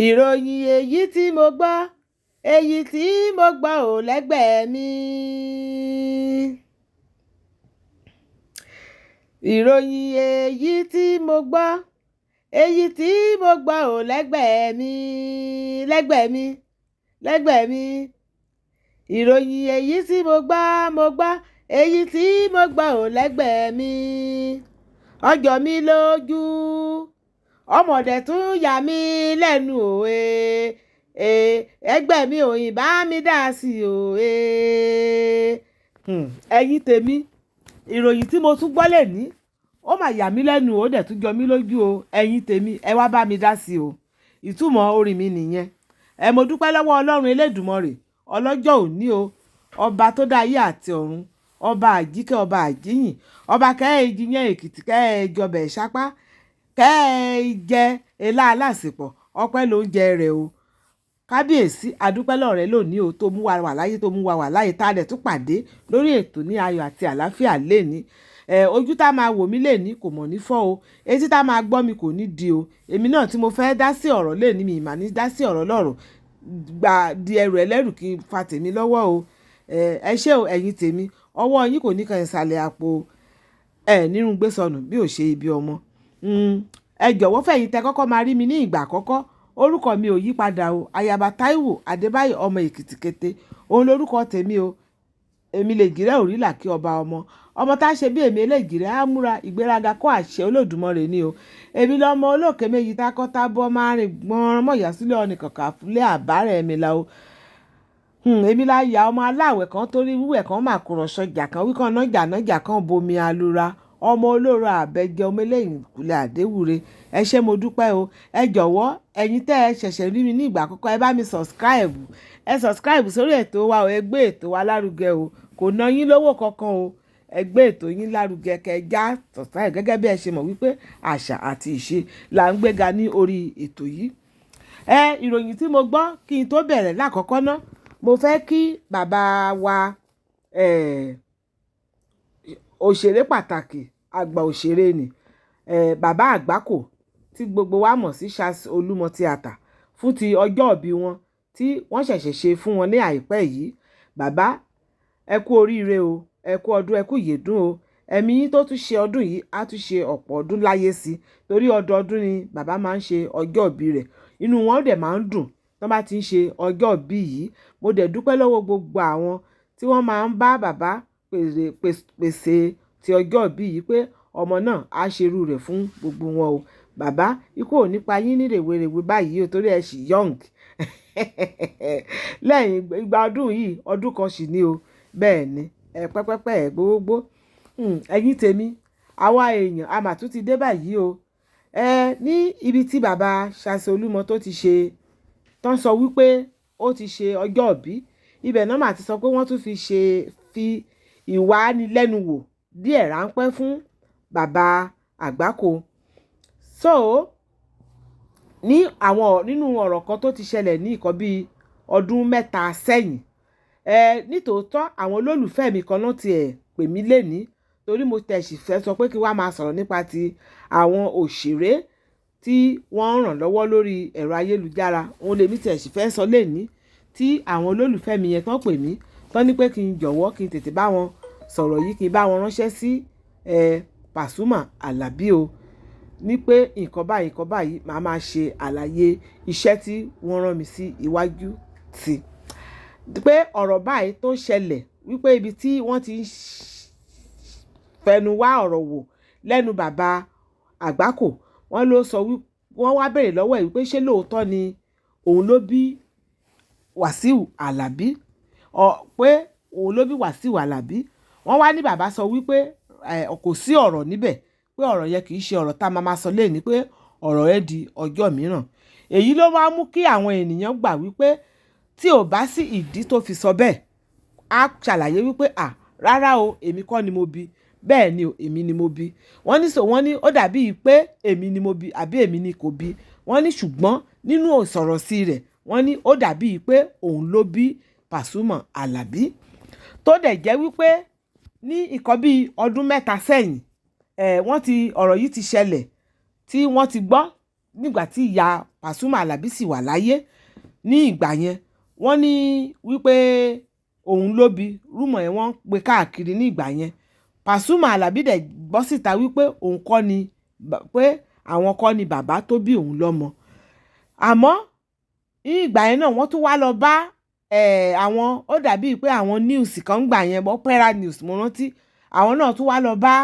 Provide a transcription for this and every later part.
Ìròyìn èyí tí mo gbọ́, èyí tí mo gbọ́ ò lẹ́gbẹ̀ẹ́ mi. Ìròyìn èyí tí mo gbọ́, èyí tí mo gbọ́ ò lẹ́gbẹ̀ẹ́ mi, lẹ́gbẹ̀ẹ́ mi, lẹ́gbẹ̀ẹ́ mi. Ìròyìn èyí tí mo gbọ́, mo gbọ́, èyí tí mo gbọ́ ò lẹ́gbẹ̀ẹ́ mi. Ọjọ́ mi lójú, ọmọdé tún yà mí lẹ́nu òye. Ẹgbẹ́ mi ò ì bá mi dá sí òye. Ẹ̀yin tèmi, ìròyìn tí mo tún gbọ́ lónìí, ó máa yà mí lẹ́nu, ó dẹ̀ tún jọ mí lójú o. Ẹ̀yin tèmi, ẹ wá bá mi dá sí o. Ìtumọ̀ orin mi nìyẹn. Ẹ mo dúpẹ́ lọ́wọ́ Ọlọ́run Elédùmarè, ọlọ́jọ́ òní o, ọba tó dá ayé àti ọ̀run, ọba àjíkẹ́, ọba àjíyìn, ọba kẹ́ẹ̀jì yẹn Èkìtì, kẹ́ẹ̀jọbẹ̀ ṣápá, kẹ́ẹ̀jẹ ilá alásèpọ̀, ọpẹ́ ló ń jẹ rẹ̀ o. Kábíyèsí, adúpẹ́ lọ́wọ́ rẹ lónìí o tó mú wa wà láyé, tó mú wa wà láyé, tá dẹ̀ tún pàdé lórí ètò ní ayọ̀ àti àlàáfíà lénìí. Ojú tá máa wò mí lénìí kò mọ̀ ní fọ́ o. Etí tá máa gbọ́ mi kò ní di o. Èmi náà tí mo fẹ́ dá sí ọ̀rọ̀ lénìí, mi mà ní dá sí ọ̀rọ̀ lọ́rọ̀. Gba di ẹrù ẹlẹ́rù kí n fa tèmi lọ́wọ́ o. Ẹ ṣé o, ẹ̀yin tèmi. Ọwọ́ yín kò ní kan ìsàlẹ̀ àpò. Ẹ nírun gbé sọnù bí ò ṣe ibi ọmọ. Ẹ jọ̀wọ́ fẹ̀yin tẹ kọ́kọ́ máa rí mi ní ìgbà àkọ́kọ́. Orúkọ mi ò yípadà o. Ayaba Taiwo Adébáyọ̀ ọmọ Èkìtì kété. Òun lórúkọ tèmi o. Èmi lè jìrẹ́ òrìlà kí ọba ọmọ. Ọmọ tá ṣe bí èmi eléjìrẹ́ á múra ìgbéraga kó àṣẹ Olódùmarè ni o. Èmi lọmọ olókè méjì takọ-tabo máa rìn gbọ́n mọ́ ìyá sílé ọ̀nì kàkà fúnlé àbárẹ̀ mi la o. Èmi la ya ọmọ aláwẹ̀ kan torí wíwẹ̀ kan máa kúrọ̀ sọjà kan wí kan nájà nájà kan bomi alura. Ọmọ olóró àbẹ̀jẹ ọmọ eléyìí kúlẹ̀ àdéwúre. Ẹ ṣé mo dúpẹ́ o. Ẹ jọ̀wọ́ ẹ̀yin tẹ́ ẹ ṣẹ̀ṣẹ̀ rí mi ní ìgbà àkọ́kọ́, ẹ bá mi subscribe. Ẹ subscribe sórí ètò wa o. Ẹ gbé ètò wa lárugẹ o. Kò ná yín lówó kankan o. Ẹ gbé ètò yín lárugẹ kẹ́ ẹ já subscribe gẹ́gẹ́ bí ẹ ṣe mọ̀ wípé àṣà àti ìṣe là ń gbéga ní orí ètò yìí. Ìròyìn tí mo gbọ́ kí n tó bẹ̀rẹ̀ lákọ̀ọ̀kọ́ ná, mo fẹ́ kí bàbá wa, òṣèré pàtàkì, àgbà òṣèré ni, bàbá Àgbákò tí gbogbo wa mọ̀ sí Charles Olúmọ Theatre fún ti ọjọ́ ìbí wọn tí wọ́n ṣẹ̀ṣẹ̀ ṣe fún wọn ní àìpẹ́ yìí. Bàbá, ẹ kú oríire o, ẹ kú ọdún, ẹ kú ìyèdún o. Ẹ̀mí yín tó tún ṣe ọdún yìí á tún ṣe ọ̀pọ̀ ọdún láyé sí i. Torí ọdọọdún ni bàbá máa ń ṣe ọjọ́ ìbí rẹ̀. Inú wọn dẹ̀ máa ń dùn tí wọ́n bá ti ń ṣe ọjọ́ ìbí yìí. Mo dẹ̀ dúpẹ́ lọ́wọ́ gbogbo àwọn tí wọ́n máa ń bá bàbá pèsè ti ọjọ́ ìbí yìí pé ọmọ náà á ṣe irú rẹ̀ fún gbogbo wọn o. Bàbá, ikú ò ní pa yín ní rèwerèwe báyìí o torí ẹ ṣì young. Lẹ́yìn ìgbà ọdún yìí, ọdún kan sì ni o. Bẹ́ẹ̀ ni, ẹ pẹpẹpẹ, ẹ gbogbogbò. Ẹ̀yin tèmi, àwa èèyàn a máa tún ti dé báyìí o. Ní ibi tí bàbá Charles Olúmọ tó ti ṣe, tán sọ wípé ó ti ṣe ọjọ́ ìbí. Ibẹ̀ náà máa ti sọ pé wọ́n tún fi ṣe, fi ìwánilẹ́nuwò díẹ̀ ránpẹ́ fún bàbá Àgbákò. So, ní àwọn nínú ọ̀rọ̀ kan tó ti ṣẹlẹ̀ ní nǹkan bí ọdún mẹ́ta sẹ́yìn. Nítòótọ́ àwọn olólùfẹ́ mi kan náà ti ẹ̀ pè mí lénìí torí mo tẹ̀ sì fẹ́ sọ pé kí wá máa sọ̀rọ̀ nípa ti àwọn òṣèré tí wọ́n ń ràn lọ́wọ́ lórí ẹ̀rọ ayélujára. Òun lèmi tẹ̀ sì fẹ́ sọ lénìí tí àwọn olólùfẹ́ mi yẹn tán pè mí, tán ní pé kí n jọ̀wọ́ kí n tètè bá wọn sọ̀rọ̀ yìí, kí n bá wọn ránṣẹ́ sí, Pasuma Alabi o. Ní pé nǹkan báyìí, màá máa ṣe àlàyé iṣẹ́ tí wọ́n rán mi sí iwájú sí. Pé ọ̀rọ̀ báyìí tó ṣẹlẹ̀ wípé ibi tí wọ́n ti ń fẹnu wá ọ̀rọ̀ wò lẹ́nu bàbá Àgbákò, wọ́n ló sọ wí, wọ́n wá bèèrè lọ́wọ́ ẹ̀ wípé ṣé lóòótọ́ ni òun ló bí Wàsíù Àlàbí? Pé òun ló bí Wàsíù Àlàbí. Wọ́n wá ní bàbá sọ wípé, kò sí ọ̀rọ̀ níbẹ̀, pé ọ̀rọ̀ yẹn kì í ṣe ọ̀rọ̀ tá a máa máa sọ lénìí, pé ọ̀rọ̀ yẹn di ọjọ́ mìíràn. Èyí ló máa ń mú kí àwọn ènìyàn gbà wípé tí ò bá sí ìdí tó fi sọ bẹ́ẹ̀, á ṣàlàyé wípé à, rárá o, èmi kọ́ ni mo bí. Bẹ́ẹ̀ ni o, èmi ni mo bí. Wọ́n ní so wọ́n ní ó dàbí pé èmi ni mo bí àbí èmi ni kò bí. Wọ́n ní ṣùgbọ́n nínú ìsọ̀rọ̀ sí rẹ̀, wọ́n ní ó dàbí pé òun ló bí Pasuma Alabi. Tó dẹ̀ jẹ́ wípé ní nǹkan bí ọdún mẹ́ta sẹ́yìn, wọ́n ti ọ̀rọ̀ yìí ti ṣẹlẹ̀ tí wọ́n ti gbọ́. nígbà tí ìyá Pasuma Alabi sì wà láyé ní ìgbà yẹn. Wọ́n ní wípé òun ló bí. Rumour yẹn wọ́n ń gbé káàkiri ní ìgbà yẹn. Pasuma Alabi dẹ̀ bọ́ síta wípé òun kọ́ ni, pé àwọn kọ́ ni bàbá tó bí òun lọ́mọ. Àmọ́ ní ìgbà yẹn náà, wọ́n tún wá lọ bá àwọn, ó dàbí pé àwọn news kan gbà yẹn, Opera News mo rántí, àwọn náà tún wá lọ bá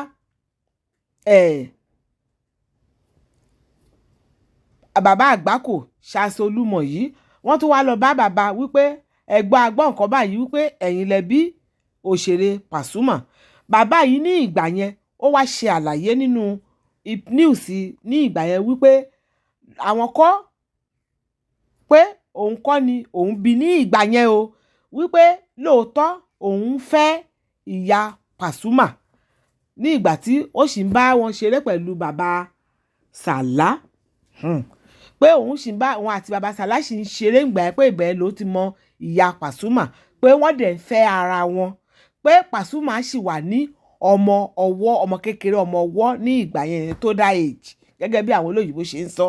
bàbá Àgbákò Charles Olúmọ yìí. Wọ́n tún wá lọ bá bàbá wípé ẹ̀gbọ́n agbọ́n nǹkan báyìí, wípé ẹ̀yin lẹ bí òṣèré Pasuma. Bàbá yìí ní ìgbà yẹn, ó wá ṣe àlàyé nínú news ní ìgbà yẹn wípé àwọn kọ́, pé òun kọ́ ni òun bí ní ìgbà yẹn o, wípé lóòótọ́ òun fẹ́ ìyá Pasuma ní ìgbà tí ó sì ń bá wọn ṣeré pẹ̀lú bàbá Sàlá, pé òun sì ń bá òun àti bàbá Sàlá sì ń ṣeré ìgbà yẹn, pé ìgbà yẹn ló ti mọ ìyá Pasuma, pé wọ́n dẹ̀ ń fẹ́ ara wọn, pé Pasuma sì wà ní ọmọ ọwọ́, ọmọ kékeré, ọmọ ọwọ́ ní ìgbà yẹn, tó dá age gẹ́gẹ́ bí àwọn olóyìnbó ṣe ń sọ,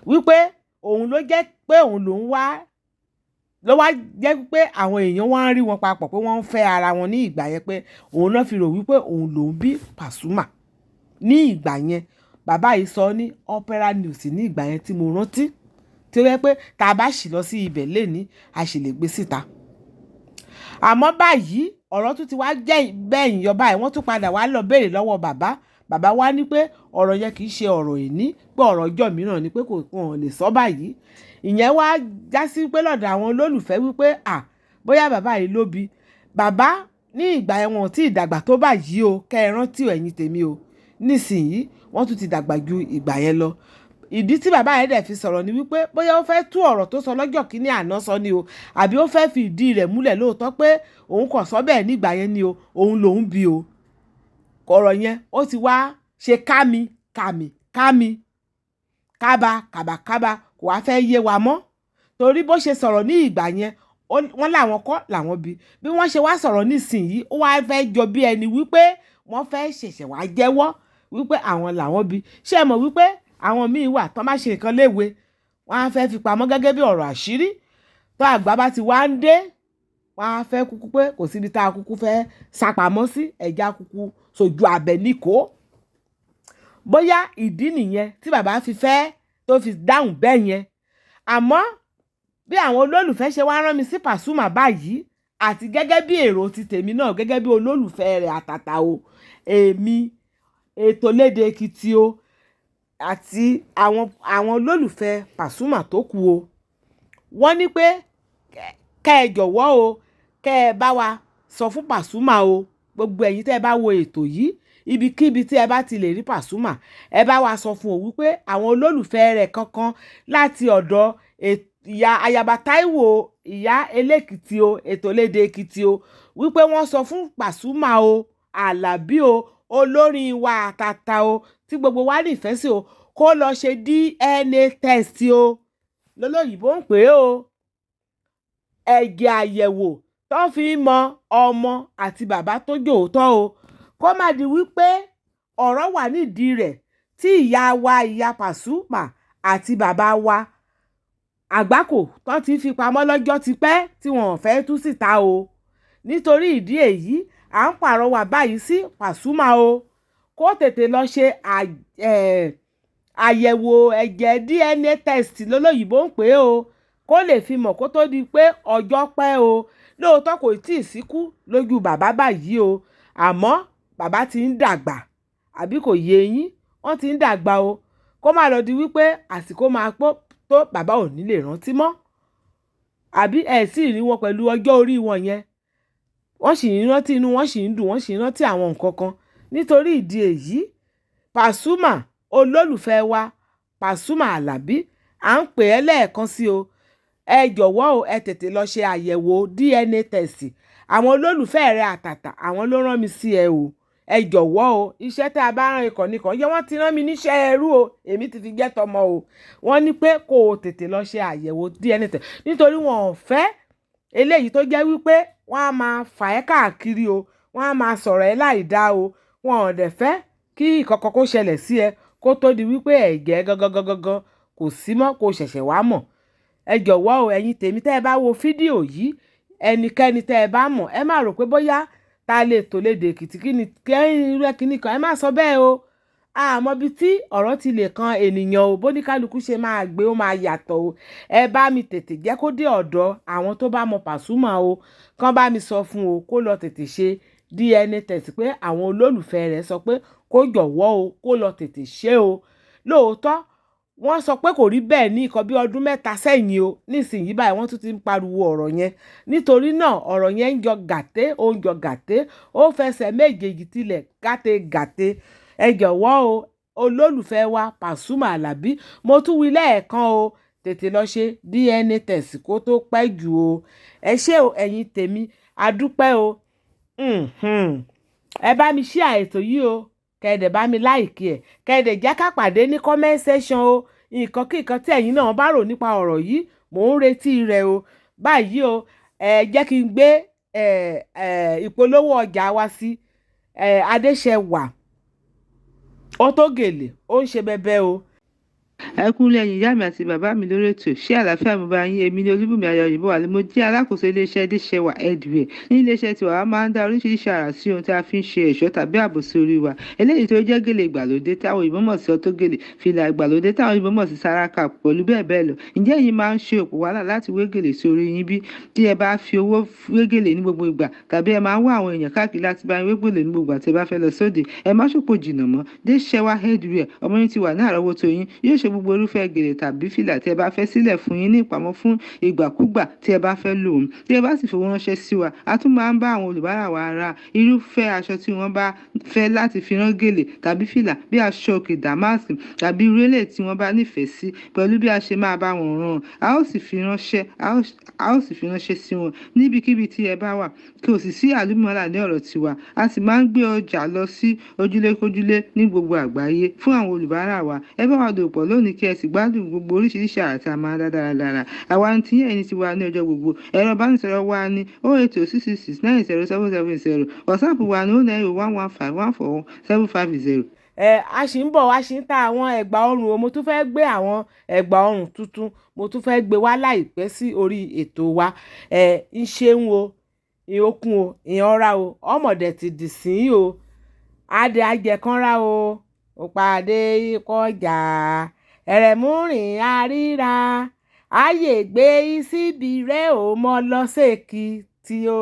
wípé òun ló jẹ́ pé òun lòún wá ló wá jẹ́ pé àwọn èèyàn wá ń rí wọn papọ̀, pé wọ́n ń fẹ́ ara wọn ní ìgbà yẹn, pé òun náà fi rò wípé òun lòún bí Pasuma ní ìgbà yẹn. Bàbá yìí sọ ní Opera News ní ìgbà yẹn tí mo rántí, tí ó yẹ pé tá a bá sì lọ sí ibẹ̀ lénìí, a sì lè gbé síta. Àmọ́ báyìí, ọ̀rọ̀ tún ti wá jẹ́ bẹ́yìn yọ báyìí. Wọ́n tún padà wá lọ béèrè lọ́wọ́ bàbá. Bàbá wá ní pé ọ̀rọ̀ yẹn kì í ṣe ọ̀rọ̀ ìní, pé ọ̀rọ̀ ọjọ́ mìíràn ni, pé kò wọ́n lè sọ báyìí. Ìyẹn wá já sí pé lọ́dọ̀ àwọn olólùfẹ́ wípé à bóyá bàbá yìí ló bí. Bàbá ní ìgbà yẹn, wọn ò tí ì dàgbà tó báyìí o. Kẹ́ ẹ rántí ẹ̀yin tèmi o, nísìnyí wọ́n tún ti dàgbà ju ìgbà yẹn lọ. Ìdí tí bàbá yẹn dẹ̀ fi sọ̀rọ̀ ni wípé bóyá ó fẹ́ tú ọ̀rọ̀ tó sọ lọ́jọ́ kìíní àná sọ ni o, àbí ó fẹ́ fi ìdí rẹ̀ múlẹ̀ lóòótọ́ pé òun kò sọ bẹ́ẹ̀ nígbà yẹn ni o, òun lòún bí o. Ọ̀rọ̀ yẹn ó ti wá ṣe kámi kámi kámi kába kàbàkábà, kò wá fẹ́ yé wa mọ́, torí bó ṣe sọ̀rọ̀ ní ìgbà yẹn, wọ́n làwọn kọ́ làwọn bí. Bí wọ́n ṣe wá sọ̀rọ̀ nísìnyí, ó wá fẹ́ jọ bí ẹni wípé wọ́n fẹ́ ṣẹ̀ṣẹ̀ wá jẹ́wọ́ wípé àwọn làwọn bí. Ṣé ẹ mọ̀ wípé àwọn míì wà tán bá ṣe nǹkan léwe, wọ́n á fẹ́ fi pamọ́ gẹ́gẹ́ bí ọ̀rọ̀ àṣírí? Tó àgbà bá ti wá ń dé, wọ́n á fẹ́ kúkú pé kò síbi tá a kúkú fẹ́ sápamọ́ sí, ẹ̀já kúkú sojú abẹ níkòó. Bóyá ìdí nìyẹn tí bàbá fi fẹ́ tó fi dáhùn bẹ́ẹ̀ yẹn. Àmọ́ bí àwọn olólùfẹ́ ṣe wá rán mi sí Pasuma báyìí, àti gẹ́gẹ́ bí èrò ti tèmi náà gẹ́gẹ́ bí olólùfẹ́ rẹ̀ àtàtà o, èmi ètò lédè Èkìtì o, àti àwọn olólùfẹ́ Pasuma tó kù o, wọ́n ní pé kẹ́ ẹ jọ̀wọ́ o, kẹ́ ẹ bá wa sọ fún Pasuma o. Gbogbo ẹ̀yin tẹ́ ẹ bá wo ètò yìí, ibikíbi tí ẹ bá ti lè rí Pasuma, ẹ bá wa sọ fún o wípé àwọn olólùfẹ́ rẹ̀ kankan láti ọ̀dọ̀ ìyá Ayaba Táíwò, ìyá Elékìtì o, ètò lédè Èkìtì o, wípé wọ́n sọ fún Pasuma o, Àlàbí o, olórin wa àtàtà o, tí gbogbo wa nífẹ̀ẹ́ sí o, kó lọ ṣe DNA test o, lọ́lọ́yìnbó ń pè é o, ẹ̀jẹ̀ àyẹ̀wò tó fi ń mọ ọmọ àti bàbá tó jòótọ́ o, kó má di wípé ọ̀rọ̀ wà nídìí rẹ̀ tí ìyá wa, ìyá Pasuma, àti bàbá wa Àgbákò tó ti fi pamọ́ lọ́jọ́ tipẹ́ tí wọ́n ò fẹ́ tú síta o. Nítorí ìdí èyí, à ń pàrọwà báyìí sí Pasuma o, kó tètè lọ ṣe àyẹ̀wò ẹ̀jẹ̀ DNA test lọ́lọ́yìnbó ń pè é o, kó lè fi mọ̀ kó tó di pé ọjọ́ pẹ́ o. Lóòótọ́ kò tí ì síkú lójú bàbá báyìí o, àmọ́ bàbá ti ń dàgbà, àbí kò yé yín? Wọ́n ti ń dàgbà o. Kó má lọ di wípé àsìkò máa pọ́ tó, bàbá ò ní lè rántí mọ́. Àbí ẹ sì rí wọn pẹ̀lú ọjọ́ orí wọn yẹn, wọ́n sì ń rántí, inú wọn sì ń dùn, wọ́n sì ń rántí àwọn nǹkan kan. Nítorí ìdí èyí, Pasuma olólùfẹ́ wa, Pasuma Àlàbí, à ń pè ẹ́ lẹ́ẹ̀kan sí o. Ẹ jọ̀wọ́ o, ẹ tètè lọ ṣe àyẹ̀wò DNA test. Àwọn olólùfẹ́ rẹ àtàtà, àwọn ló rán mi sí ẹ o. Ẹ jọ̀wọ́ o, iṣẹ́ tí a bá rán ikọ̀ nìkan yẹ, wọ́n ti rán mi níṣẹ́ ẹrú o, èmi ti fi jẹ́ tọmọ o. Wọ́n ní pé kó o tètè lọ ṣe àyẹ̀wò DNA test, nítorí wọn ò fẹ́ eléyìí tó jẹ́ wípé wọ́n á máa fà ẹ́ káàkiri o, wọ́n á máa sọ̀rọ̀ ẹ láì dá o. Wọn ò dẹ̀ fẹ́ kí ìkọ̀kọ̀ kó ṣẹlẹ̀ sí ẹ kó tó di wípé ẹ̀jẹ̀ gangan gangan Kò sí mọ́, kò ṣẹ̀ṣẹ̀ wá mọ̀. Ẹ jọ̀wọ́ o, ẹ̀yin tèmi, tẹ́ ẹ bá wo fídíò yìí, ẹnikẹ́ni tẹ́ ẹ bá mọ̀, ẹ má rò pé bóyá ta lè tò lédè Èkìtì kí ni kẹ́hìn rẹ́ kíní kan, ẹ má sọ bẹ́ẹ̀ o. Àmọ́ bí tí ọ̀rọ̀ ti lè kan ènìyàn o, bóníkálukú ṣe máa gbé, ó máa yàtọ̀ o. Ẹ bá mi tètè jẹ́ kó dé ọ̀dọ̀ àwọn tó bá mọ Pasuma o, kán bá mi sọ fún o kó lọ tètè ṣe DNA test, pé àwọn olólùfẹ́ rẹ̀ sọ pé kó jọ̀wọ́ o, kó lọ tètè ṣe o. Lóòótọ́, wọ́n sọ pé kò rí bẹ́ẹ̀ ní nǹkan bí ọdún 3 sẹ́yìn o. Nísìnyí báyìí, wọ́n tún ti ń pariwo ọ̀rọ̀ yẹn. Nítorí náà, ọ̀rọ̀ yẹn ń jọ gàté, ó ń jọ gàté, ó fẹsẹ̀ méjèèjì tilẹ̀ gàté gàté. Ẹ jọ̀wọ́ o, olólùfẹ́ wa Pasuma Alabi, mo tún wí lẹ́ẹ̀kan o, tètè lọ ṣe DNA test kó tó pẹ́ jù o. Ẹ ṣé o, ẹ̀yin tèmi, a dúpẹ́ o. Ẹ bá mi share ètò yìí o, kẹ́ dẹ̀ bá mi like ẹ̀, kẹ́ dẹ̀ jẹ́ ká pàdé ní comment section o. Nǹkan kí nǹkan tí ẹ̀yin náà bá rò nípa ọ̀rọ̀ yìí, mò ń retí rẹ̀ o báyìí o. Ẹ jẹ́ kí n gbé ẹ ẹ ìpolówó ọjà wa sí ẹ Adéṣẹwà. Ó tó gèlè, ó ń ṣe bẹbẹ o. Ẹ kúnlẹ̀, ẹ̀yin ìyá mi àti bàbá mi lórí ètò. Ṣé àlàáfíà mo bá yín? Èmi ní Olúbùnmi Ayọ̀ Òyìnbó wà ní. Mo jẹ́ alákòóso iléeṣẹ́ Adéṣẹwà Headwear. Ní iléeṣẹ́ tiwa, a máa ń dá oríṣiríṣi àrà sí ohun tí a fi ń ṣe ẹ̀ṣọ́ tàbí ààbò sí orí wa, eléyìí tó jẹ́ gèlè ìgbàlódé táwọn òyìnbó mọ̀ sí ọtó gèlè, fìlà ìgbàlódé táwọn òyìnbó mọ̀ sí saraka, pẹ̀lú bẹ́ẹ̀ bẹ́ẹ̀ lọ. Ǹjẹ́ ẹ̀yin máa ń ṣe òpó wàhálà láti wé gèlè sí orí yín bí? Tí ẹ bá fi owó wé gèlè ní gbogbo ìgbà, tàbí ẹ máa ń wá àwọn èèyàn káàkiri láti bá yín wé gèlè ní gbogbo ìgbà tí ẹ bá fẹ́ lọ sóde, ẹ má ṣòpò jìnnà mọ́. Déṣẹwà Headwear, ọmọ yín ti wà ní àrọ́wọ́tó yín. Yóò ṣe gbogbo irúfẹ́ gèlè tàbí fìlà tí ẹ bá fẹ́ sílẹ̀ fún yín ní ìpamọ́ fún ìgbàkúgbà tí ẹ bá fẹ́ lò ó. Tí ẹ bá sì fowó ránṣẹ́ sí wa, a tún máa ń bá àwọn olùbárà wa ra irúfẹ́ aṣọ tí wọ́n bá fẹ́ láti fi rán gèlè tàbí fìlà, bí aṣọ òkè damask tàbí irú eléyìí tí wọ́n bá nífẹ̀ẹ́ sí, pẹ̀lú bí a ṣe máa bá wọn rán. A ó sì fi ránṣẹ́ sí wọn níbikíbi tí ẹ bá wà. Kí o sì sí àlùmọ́là ní ọ̀rọ̀ tiwa. A sì máa ń gbé ọjà lọ sí ojúlékójúlé ní gbogbo àgbáyé fún àwọn olùbárà wa. Ẹ bá wa dòwò pọ̀ lónìí, kí ẹ sì gbádùn gbogbo oríṣiríṣi àrà tí a máa ń dá dáradára. Àwa ní tiyín, ẹ̀yin tiwa ní ọjọ́ gbogbo. Ẹ̀rọ ìbánisọ̀rọ̀ wa ní 08066690770. WhatsApp wa ní 09011514750. Ẹ a sì ń bọ̀ wá, sì ń ta àwọn ẹ̀gbà ọrùn o. Mo tún fẹ́ gbé àwọn ẹ̀gbà ọrùn tuntun, mo tún fẹ́ gbé wá láìpẹ́ sí orí ètò wa. Ẹ ń ṣeun o, ìhókun o, ìhànra o, ọmọdé ti dì sí o, adé ajẹkànra o, òpàdé ìkọjà ẹrẹ̀múrìn àríra ààyè gbé síbi rẹ̀ ò mọ́ lọ sẹ́kìtì o.